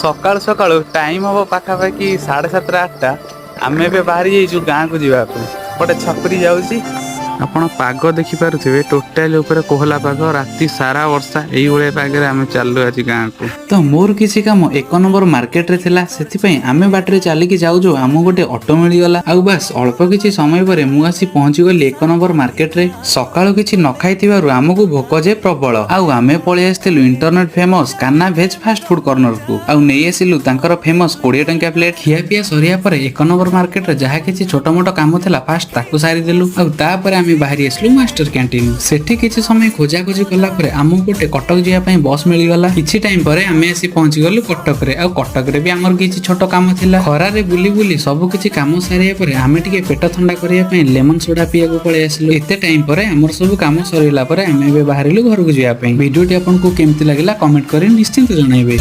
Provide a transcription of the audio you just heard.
ସକାଳୁ ସକାଳୁ ଟାଇମ୍ ହବ ପାଖାପାଖି 7:30, 8ଟା। ଆମେ ଏବେ ବାହାରି ଯାଇଛୁ ଗାଁକୁ ଯିବା ପାଇଁ। ଗୋଟେ ଛପରି ଯାଉଛି। ଆପଣ ପାଗ ଦେଖିପାରୁଥିବେ, ଟୋଟାଲି ଉପରେ କୋହଲା ପାଗ, ରାତି ସାରା ବର୍ଷା। ଏଇଭଳିଆ ପାଗରେ ଆମେ ଚାଲୁ ଆଜି ଗାଁକୁ। ତ ମୋର କିଛି କାମ 1 ନମ୍ବର ମାର୍କେଟରେ ଥିଲା, ସେଥିପାଇଁ ଆମେ ବାଟରେ ଚାଲିକି ଯାଉ ଯାଉ ଆମକୁ ଗୋଟେ ଅଟୋ ମିଳିଗଲା। ଆଉ ବାସ୍, ଅଳ୍ପ କିଛି ସମୟ ପରେ ମୁଁ ଆସି ପହଞ୍ଚିଗଲି 1 ନମ୍ବର ମାର୍କେଟରେ। ସକାଳୁ କିଛି ନ ଖାଇଥିବାରୁ ଆମକୁ ଭୋକ ଯେ ପ୍ରବଳ। ଆଉ ଆମେ ପଳେଇ ଆସିଥିଲୁ ଇଣ୍ଟରନେଟ ଫେମସ କାନ୍ନା ଭେଜ ଫାଷ୍ଟ ଫୁଡ କର୍ଣ୍ଣରକୁ ଆଉ ନେଇ ଆସିଲୁ ତାଙ୍କର ଫେମସ 20 ଟଙ୍କିଆ ପ୍ଲେଟ୍। ଖିଆ ପିଆ ସରିବା ପରେ 1 ନମ୍ବର ମାର୍କେଟରେ ଯାହା କିଛି ଛୋଟ ମୋଟ କାମ ଥିଲା, ଫାଷ୍ଟ ତାକୁ ସାରିଦେଲୁ। ଆଉ ତାପରେ ଆମେ ବାହାରି ଆସିଲୁ ମାଷ୍ଟର କ୍ୟାଣ୍ଟିନ। ସେଠି କିଛି ସମୟ ଖୋଜାଖୋଜି କଲା ପରେ ଆମକୁ ଗୋଟେ କଟକ ଯିବା ପାଇଁ ବସ୍ ମିଳିଗଲା। କିଛି ଟାଇମ ପରେ ଆମେ ଆସି ପହଞ୍ଚିଗଲୁ କଟକରେ। ଆଉ କଟକରେ ବି ଆମର କିଛି ଛୋଟ କାମ ଥିଲା। ଖରାରେ ବୁଲି ବୁଲି ସବୁ କିଛି କାମ ସାରିବା ପରେ ଆମେ ଟିକେ ପେଟ ଥଣ୍ଡା କରିବା ପାଇଁ ଲେମନ ସୋଡା ପିଇବାକୁ ପଳେଇ ଆସିଲୁ। ଏତେ ଟାଇମ ପରେ ଆମର ସବୁ କାମ ସରିଲା ପରେ ଆମେ ଏବେ ବାହାରିଲୁ ଘରକୁ ଯିବା ପାଇଁ। ଭିଡିଓଟି ଆପଣଙ୍କୁ କେମିତି ଲାଗିଲା, କମେଣ୍ଟ କରି ନିଶ୍ଚିନ୍ତ ଜଣାଇବେ।